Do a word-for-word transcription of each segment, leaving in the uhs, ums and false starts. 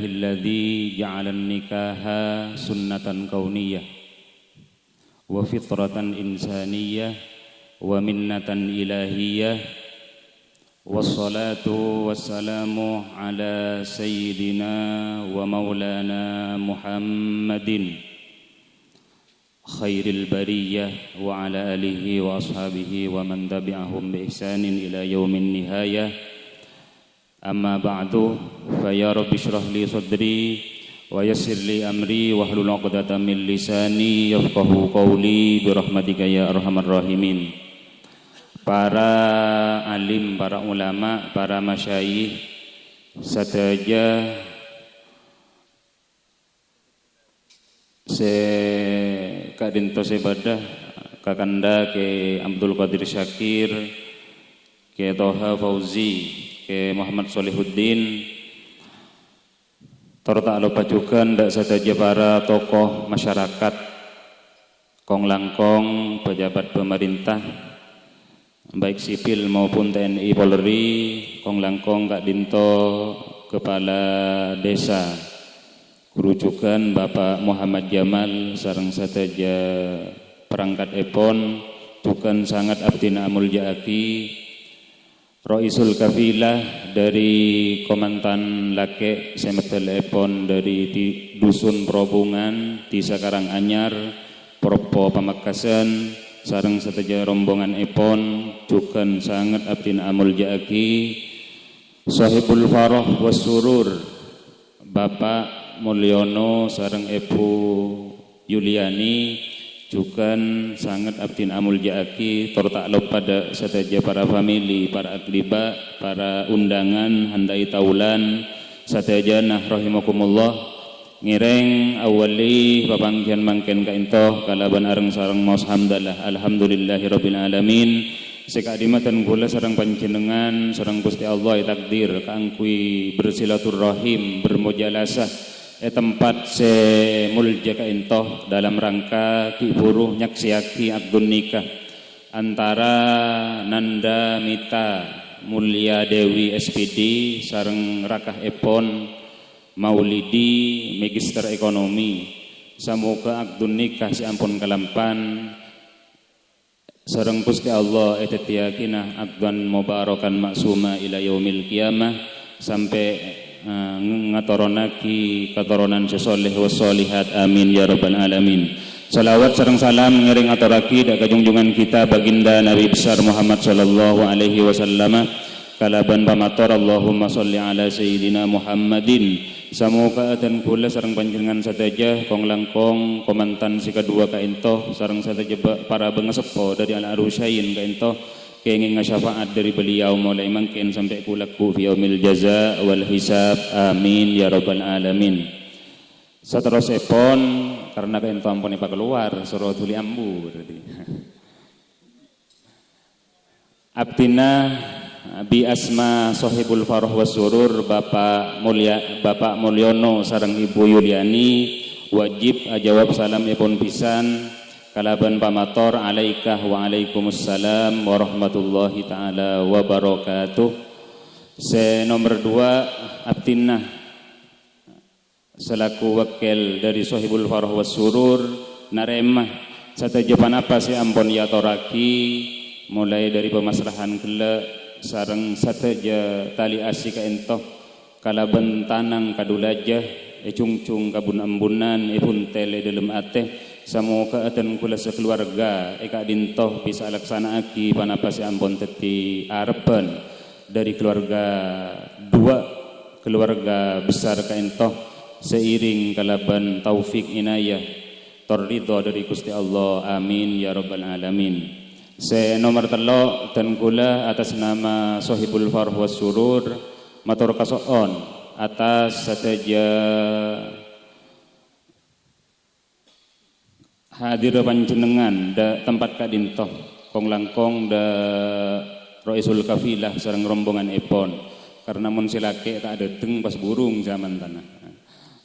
Alhamdulillahilladzi ja'alan nikaha sunnatan kauniyah wa fitratan insaniyah wa minnatan ilahiyah. Wassalatu wassalamu ala sayyidina wa maulana Muhammadin khairil bariyah wa ala alihi wa ashabihi wa man tabi'ahum bi ihsanin ila yaumin nihayah. Amma ba'du, fa ya rabbi shrah li sadri wa yassir li amri wahlul 'uqdatam min lisani yafqahu qawli bi rahmatika ya arhamar rahimin. Para alim, para ulama, para masyayikh sadhâjâ sè ka'dinto sè bâdâ, kakanda Kè Abdul Qadir Syakir, Kè Toha Fauzi, Kè Muhammad Solihuddin, tor ta' loppa jhughân dâ' sadhâjâ para tokoh masyarakat, kong-langkong pejabat pemerintah, baik sipil maupun T N I Polri, kong-langkong ka'dinto kepala desa, ghuru jhughân Bapak Muhammad Jamal sareng sadhâjâ perangkat èpon, jhughân sanget abdhina amolja'aghi. Raisul Kafilah dhâri Komantan Lakè' sè meddhâl èpon dhâri di-, Dusun Probungan, Dhisa Karanganyar, Propo Pamekasan, sareng sadhâjâ rombongan èpon, jhughân sanget abdhina amolja'aghi. Sohibul Faroh was Surur, Bapak Mulyono sareng Èbhu Yuliani, jhughân sanget abdhina amolja'aghi, tor ta' loppa dâ' sadhâjâ para famili, para akriba, para undangan, handai taulan, sadhâjâna rahimakumullah. Ngèrèng awali papangghiyân mangkèn ka'dinto kalabân areng-sareng maos hamdalah, alhamdulillahirabbil alamin. Sè ka'dimma dhân kaulâ sareng panjhennengngan, sareng Ghustè Allah ètakdir kaangghuy bersilaturrahim, bermujalasah è tempat sè molja ka'dinto dalam rangka ghi' bhuru nyaksèyaghi akdun nikah antara Nanda Mita Mulya Dewi S P D sareng raka'èpon Maulidi, Magister Ekonomi. Samoghâ akdun nikah sè ampon kalampan sareng Ghustè Allah èdhâddhiyâghina akdan mubarakan ma'suma ila yaumil qiyamah, sampè', eh, ng-, ngatoronnaghi katoronan sè sholeh was sholihat. Amin ya rabbal alamin. Shalawat sareng salam ngèrèng atorraghi dâ' ka junjungan kita Baginda Nabi Besar Muhammad sallallahu alaihi wasallam. Kalabân pamator, Allahumma sholli ala Sayyidina Muhammadin. Samoghâ dhân kaulâ sareng panjhennengngan sadhâjâ, kong-langkong, komantan sè kaduwâ ka'dinto, sareng sadhâjâ ba-, para bângaseppo dhâri Al-Arusyain ka'dinto, kèngènga syafaat dhâri beliau molaè mangkèn sampè' ghu-lagghu' fi yaumil jaza wal hisab. Amin ya rabbal alamin. Saterrossèpon, karna ka'dinto ampon èpakalowar, soro dhuli ambu, berarti. Abdhina bi asma Sohibul Faroh was Surur, Bapak Mulya-, Bapak Mulyono sareng Ibu Yuliani, wajib ajâwâb salam èpon bhisan kalabân pamator, alaika wa alaikumussalam warahmatullahi ta'ala wabarakatuh. Sè nomer duwâ', abdhina selaku wakil dhâri Sohibul Faroh was Surur, narèma sadhâjâ ponapa sè ampon èatorraghi, molaè dhâri pamasrahan ghellâ' sareng sadhâjâ tali asè ka'dinto, kalabân tanang kadhulâjâ, èjhungjhung ka bun-embunan, èbhuntel è dhâlem atè. Samoghâ dhân kaulâ sakaluarga è ka'dinto bisa alaksana'aghi ponapa sè ampon dhâddhi arebbhân dhâri kaluarga duwâ', kaluarga besar ka'dinto, seiring kalabân taufik inayah tor ridho dhâri Ghustè Allah. Amin ya rabbal alamin. Sè nomer tello', dhân kaulâ atas nama Sohibul Faroh was Surur mator kaso'on atas sadhâjâ hadir panjhennengngan dhâ' tempat ka'dinto, kong-langkong dhâ' Raisul Kafilah sareng rombongan èpon. Karna mon sè lakè' ta' dâteng pas burung samantana.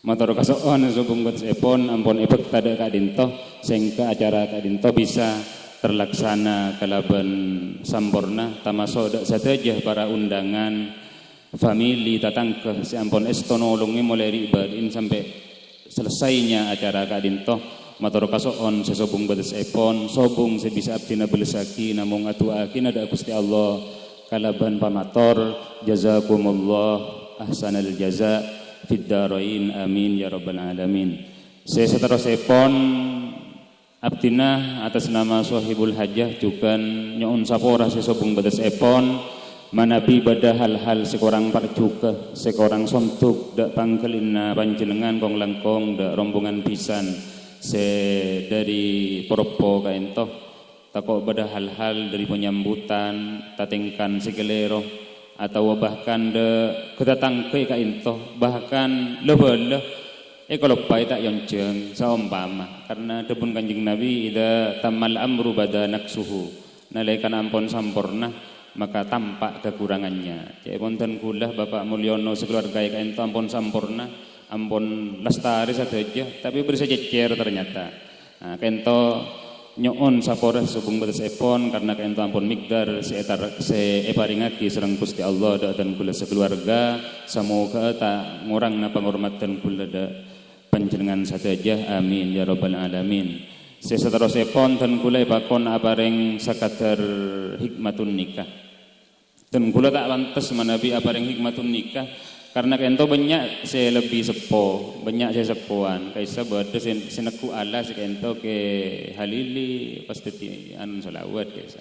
Mator kaso'on sobung kodsèpon ampon èbhâkta dhâ' ka'dinto, sèngghâ acara ka'dinto bisa terlaksana kalabân samporna, tamaso' dhâ' sadhâjâ para undangan, famili, tatangghâ sè ampon èsto nolongè molaè ri'-bâri'in sampè' selesainya acara ka'dinto. Mator kaso'on sè sobung bâtessèpon, sobung sè bisa abdhina bellessaghi namong adu'aaghi dâ' Ghustè Allah kalabân pamator, jazakumullah ahsanal jaza fid darain, amin ya rabbal alamin. Sè saterrossèpon, abdhina atas nama Sohibul Hajah jhughân nyo'on sapora sè sobung bâtessèpon, manabi bâdâ hal-hal sè korang parjhughâ, sè korang sondhuk dâ' pangghâlina panjhennengngan kong-langkong dâ' rombongan bhisan sè dâri poroppo ka'dinto. Tako' bâdâ hal-hal dâri panyambutan, tatèngkan sè kalèro, atawa bahkan dâ' ka tatangghâ ka'dinto, bahkan la-bâlâ èkaloppaè ta' èyonjhâng, saompama. Karna dhâbuna Kanjeng Nabi, "Idza tammal amru bada naqsuhu." Nalèkana ampon samporna, maka tampa' kakurangannya. Ca'èpon dân kaulâ, Bapa' Mulyono sakalowarga ka'dinto ampon samporna, ampon lastarè sadhâjâ, tapè bâri' sè cècèr ternyata. Nah, ka'dinto nyo'on sapora sobung bâtessèpon, karna ka'dinto ampon mèkdar sè ètar-, sè èparèngaghi sareng Ghustè Allah dâ' dân kaulâ sakalowarga. Samoghâ ta' ngorangna pangormat dân kaulâ dâ' panjhennengngan sadhâjâ. Amin ya rabbal alamin. Sè saterrossèpon, dân kaulâ èpakon aparèng sakadar hikmatun nikah. Dân kaulâ ta' pantes manabi aparèng hikmatun nikah, karna ka'dinto bânnya' sè lebbi seppo, bânnya' sè seppowan. Ka'issa bâdâ sè, sè neggu' alas ka'dinto Kè Halili pas dhâddhi anu shalawat ka'issa.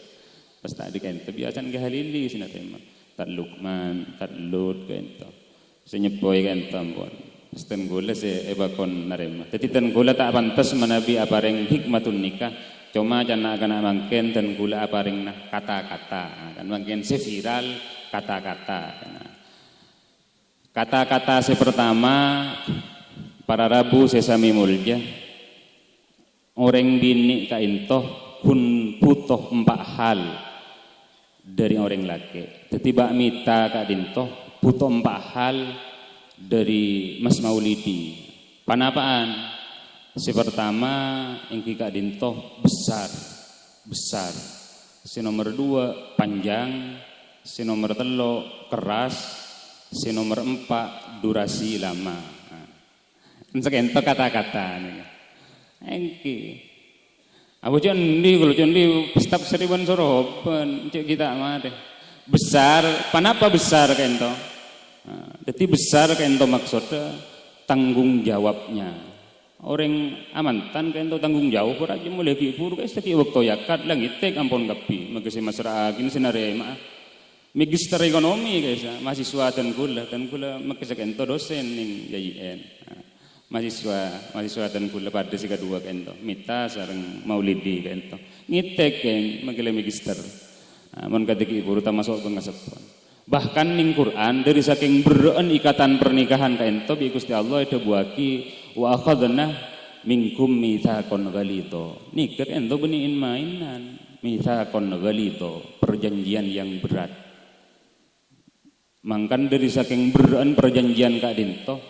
Pas ta' dhi ka'dinto biyasana Kè Halili sè narèma. Tad Lukman, Tad Lut ka'dinto. Sè nyeppowè ka'dinto ampon. Pas dân kaulâ sè èpakon narèma. Dhâddhi dân kaulâ ta' pantes manabi aparèng hikmatun nikah. Coma ca'na kana' mangkèn dân kaulâ aparèngna kata-kata. Nah, kan mangkèn sè viral kata-kata. Nah. Kata-kata sè pertama, para rabu sè samè molja, orèng binè' ka'dinto ghun bhuto empa' hal dâri orèng lakè'. Dhâddhi, Bâ' Mita ka'dinto bhuto empa' hal dâri Mas Maulidi. Panapa'an? Sè pertama èngghi ka'dinto besar, besar. Sè nomer dua panjang, sè nomer tello' keras, sè nomer empa' durasi lama. Nah. Kan sakènto kata-kata nèka. Èngghi. Apa jhâ' andi' kaulâ, jhâ' andi' staf sariban soroban, cè' kita marè. Besar, panapa besar ka'dinto? Nah, dhâddhi besar ka'dinto maksodda tanggung jawabnya. Orèng amantan ka'dinto tanggung jawab, ora jhâ' molaè ghi' buru, ka'issa ghi' bâkto yakat, la ngètèk ampon kabbhi, maghâ sè masra'aghin sè narèma'a. Magister ekonomi, ka'issa, mahasiswa dân kaulâ, dân kaulâ maghâ sakènto dosen nèng Y I N. Nah, mahasiswa, mahasiswa dân kaulâ padâ sè kaduwâ ka'dinto, Mita sareng Maulidi ka'dinto. Ngètèk, kèng, maghâ la magister. Nah, mon kadhi ghi' buru tamaso' bângasebbhân. Bahkan nèng Qur'an, dâri sakèng berrâ'ân ikatan pernikahan ka'dinto, bi' Ghustè Allah èdhâbuwâghi, "Wa akhadna minkum mitsaqan ghalidha." Nèka ka'dinto bânnè in-maènan. Mitsaqan ghalidha, perjanjian yang berat. Mangkana dâri sakèng berrâ'ân parjhânjhiyân ka'dinto,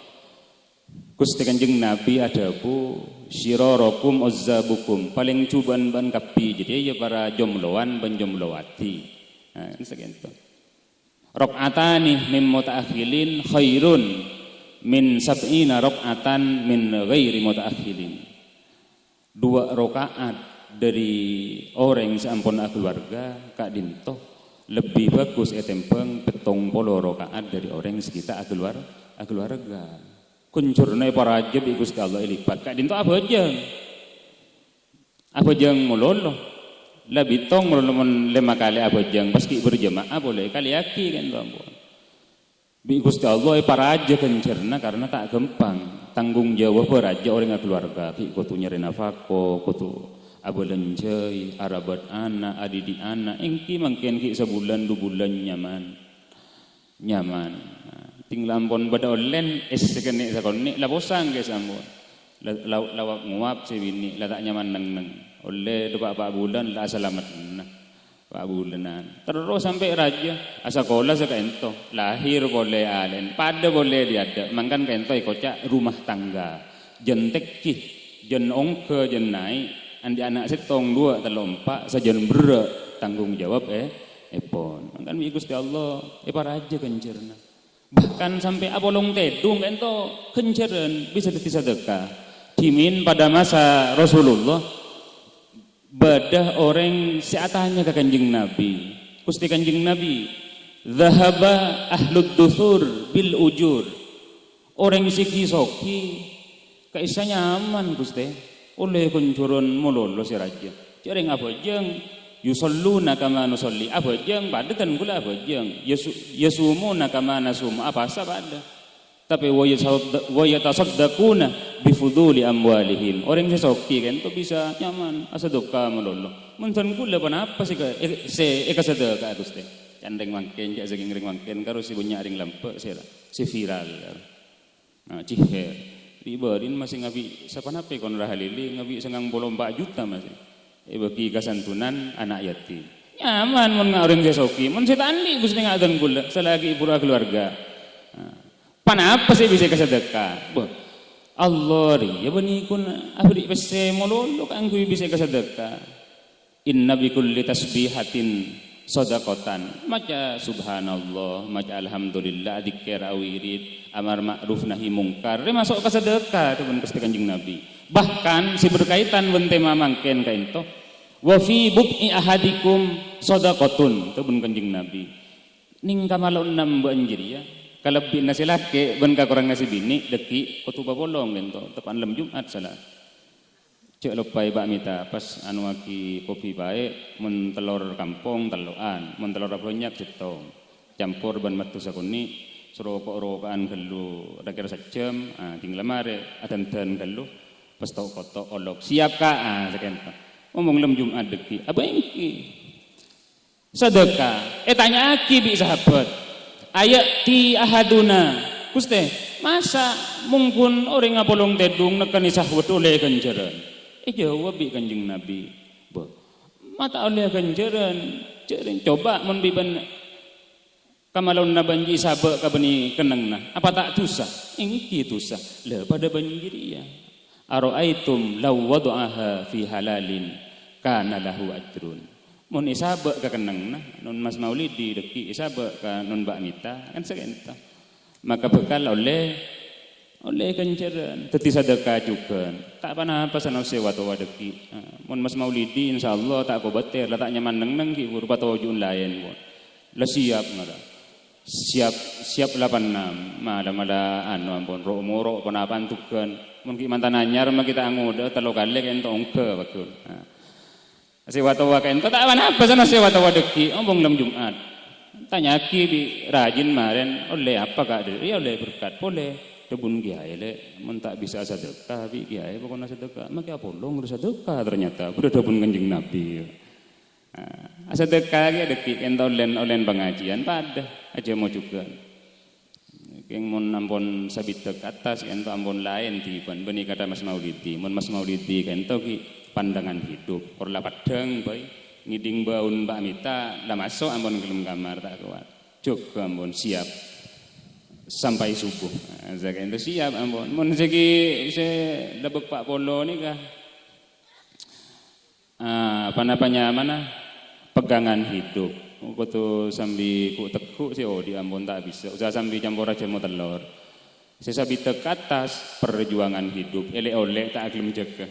Ghustè Kanjeng Nabi adhâbu, "Syirarukum uzzabukum," palèng jhubâ'ân bâ'ân kabbhi, jârèya para jomlowan bân jomlowati. Nah, kan sakènto. "Rak'atani min muta'akhilin khairun min sab'ina rak'atan min ghairi muta'akhilin." Duwâ' raka'at dâri orèng sè ampon akaluwarga ka'dinto lebbi bhâghus ètèmbhâng pèttong polo raka'at dâri orèng sè ghi' ta' akaluwar-, akaluwarga. Ghânjhârânna èparajâ bi' Ghustè Allah èlèbât ka'dinto abhâjâng. Abhâjâng malolo. La bitong malolo mon lèma kalè abhâjâng, pas ghi' berjamaah polè, èkalèyaghi ka'dinto ampon. Bi' Ghustè Allah èparajâ ghânjhârânna karna ta' ghâmpang. Tanggung jawabbhâ rajâ orèng akaluwarga, ghi' kodhu nyarè nafakah, kodhu abâlânjhâi, arabât ana', adhidhi' ana', èngghi mangkèn ghi' sabulân, du bulân nyaman. Nyaman. Nah, tinggal ampon bâdâ ollèn, es sakènè' sakonè', la posang ghi' sampon. La, la, la wap-ngowap sè binè', la ta' nyaman neng-neng. Ollè du pa'-, pa' bulân, la asalameddhâna. Pa' bulânan. Terros sampè' rajâ, asakola sè ka'dinto, lahir polè alè'en, padâ polè dhi'-adâ', mangkana ka'dinto èkoca' rumah tangga. Jân tèngghi, jân ongghâ, jân naè', andi' ana' sèttong, duwâ', tello', empa', sajân berrâ' tanggung jawab, eh, èpon. Mangkana bi' Ghustè Allah èparajâ ghânjhârânna. Bahkan sampè' apolong tèdung ka'ènto ghânjhârân bisa dhâddhi sadhâka. Dhimèn padâ masa Rasulullah, bâdâ orèng sè atanya ka Kanjeng Nabi, "Ghustè Kanjeng Nabi, dhahaba ahlud duthur bil ujur." Orèng sè ghi-soghi ka'issa' nyaman, Ghustè. Ollè ghânjhârân malolo sè rajâ. Jhâ' rèng abhâjâng, "Yusalluna kama nusalli." Abhâjâng, padâ dân kaulâ abhâjâng. "Yasu-, yasumuna kama nasumu." Apasa padâ. Tapè, "Wa yasadda-, wa yatasaddaquna bi fuduli amwalihim." Orèng sè soghi ka'ènto bisa nyaman asadhâka malolo. Mon dân kaulâ ponapa sè ka-, è-, sè èkasadhâka'a, Ghustè? Can rèng mangkèn, jhâ' sakèng rèng mangkèn, karo sè bânnya' rèng lambâ' sè ra-, sè viral. Nah, cihè. Ri'-bâri'na masè ngabi' sapanapa kon rahalili, ngabi' sangang polo empa' juta masè. Èbâgi ka santunan ana' yatim. Nyaman mon nga' orèng sè soghi, mon sè ta' andi' Ghustè nga' dân kaulâ, salaghi buru akaluwarga. Nah, ponapa sè bisa èkasadhâka? Bâh, Allah rèya bânnè kun aberri' pèssè malolo kaangghuy bisa èkasadhâka. "Inna bi kulli tasbihatin shadaqatan." Maca subhanallah, maca alhamdulillah, dzikir, awirid, amar ma'ruf nahi mungkar, rè maso' ka sadhâka, dhâbuna Ghustè Kanjeng Nabi. Bahkan sè berkaitan bân tema mangkèn ka'ènto, "Wa fi bud'i ahadikum shadaqatun," dhâbuna Kanjeng Nabi. Nèng kamalowanna bâ'na jârèya, kalebbiyanna sè lakè' bân kakoranganna sè binè', dhâggi' kodhu papolong ka'ènto, teppa'na lem Jum'at sala. Jhâ' loppaè, Pak, mèta, pas anoaghi kopi paè', mon tellor kampong, tello'an, mon tellorra bânnya', sèttong. Campor bân matto sakonè', soro ko'-roka'an ghâllu ra-kèra sajjhâm, ah, ding la marè, adhândhân ghâllu, pas to'-koto', olok, "Siap, Ka'," ah, sakènto. Ngomong lem Jum'at dhâggi', "Apa ènggi?" Sadhâka, ètanya'aghi bi' sahabat, "Aya'ti ahaduna, Ghustè, masa' mon ghun orèng apolong tèdung nekkanè sahwat ollè ghânjhârân?" Èjâwâb bi' Kanjeng Nabi, "Bâh, ma' ta' ollè ghânjhârân, jhâ' rèng coba mon bi' bân kamalowanna bânjhi sabâ' ka bânnè kennengnganna, apa ta' dusa?" "Ènggi dusa." "Lha, padâ bân jârèya, ara'aitum law wada'aha fi halalin kana lahu ajrun." Mon èsabâ' ka kennengnganna, Non Mas Maulidi dhâggi' èsabâ' ka Non Mbak Mita, kan sakènto. Maka bhâkal ollè, ollè ghânjhârân, dhâddhi sadhâka jhughân. Ta' ponapa sanaos sè wa-towa dhâggi'. Nah, mon Mas Maulidi, insyaallah ta' kobâtèr, la ta' nyaman neng-neng ghi' buru patoju'na laèn, pon. La siap ngara. Siap, siap lapan enam. Mala-mala anu ampon, ro'-moro' ponapa antugan. Mon ghi' mantan anyar ma' ghi' ta' ngodâ tello kalè ka'ènto ongghâ, bagus. Nah. Sè wa-towa ka'ènto ta' ponapa sanaos sè wa-towa dhâggi', ompong lem Jum'at. Tanya'aghi bi' rajin marèn, "Ollè apa, Ka'?" "Iyâ, ollè berkat polè." "Dhâbuna kèyaè, Lè', mon ta' bisa sadhâka bi' kèyaè, pokokna sadhâka." Makè apolong sadhâka ternyata, bâdâ dhâbuna Kanjeng Nabi. Nah, asadhâka kèya dhâggi' ka'ènto ollèn, ollèn pangajiân, padâ, ajâ mo jhughân. Kèng mon ampon sabidhâk ka attas, ka'ènto ampon laèn dhibân, bânnè kata Mas Maulidi. Mon Mas Maulidi ka'ènto ghi' pandangan hidup, kor la peddhâng bhâi. Ngèdhing bâuna Mbak Mita, la maso' ampon ka dâlem kamar, ta' kowat. Jhughân ampon siap sampai subuh. Nah, saka'ènto siap ampon. Mon sè ghi' sè lebbâk pa' polo nèka, Ah, ponapa nyamana? Pegangan hidup. Kodhu sambi ghu'-tegghu' sè odi' ampon ta' bisa. Usaha sambi campora jhâmo tellor. Sè sabidhâk ka attas, perjuangan hidup. Èlè'-ollè' ta' ghellem jâgâ.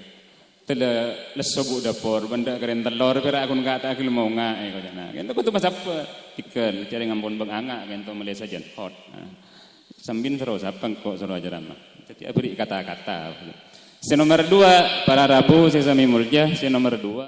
Tella lesso bu' dâpor, bândhâ' karèn tellor, pèra' ghun ka' ta' ghellem monga', eh, koca'na. Ka'ènto kodhu masabbhâr. Dhigghân, jhâ' rèng ampon bâng anga', ka'ènto mellè sajân hot. Nah. Sambin soro sapa engko' soro acaramah. Dhâddhi abherri' kata-kata. Sè nomer dua, para rabu sè samè molja, sè nomer dua.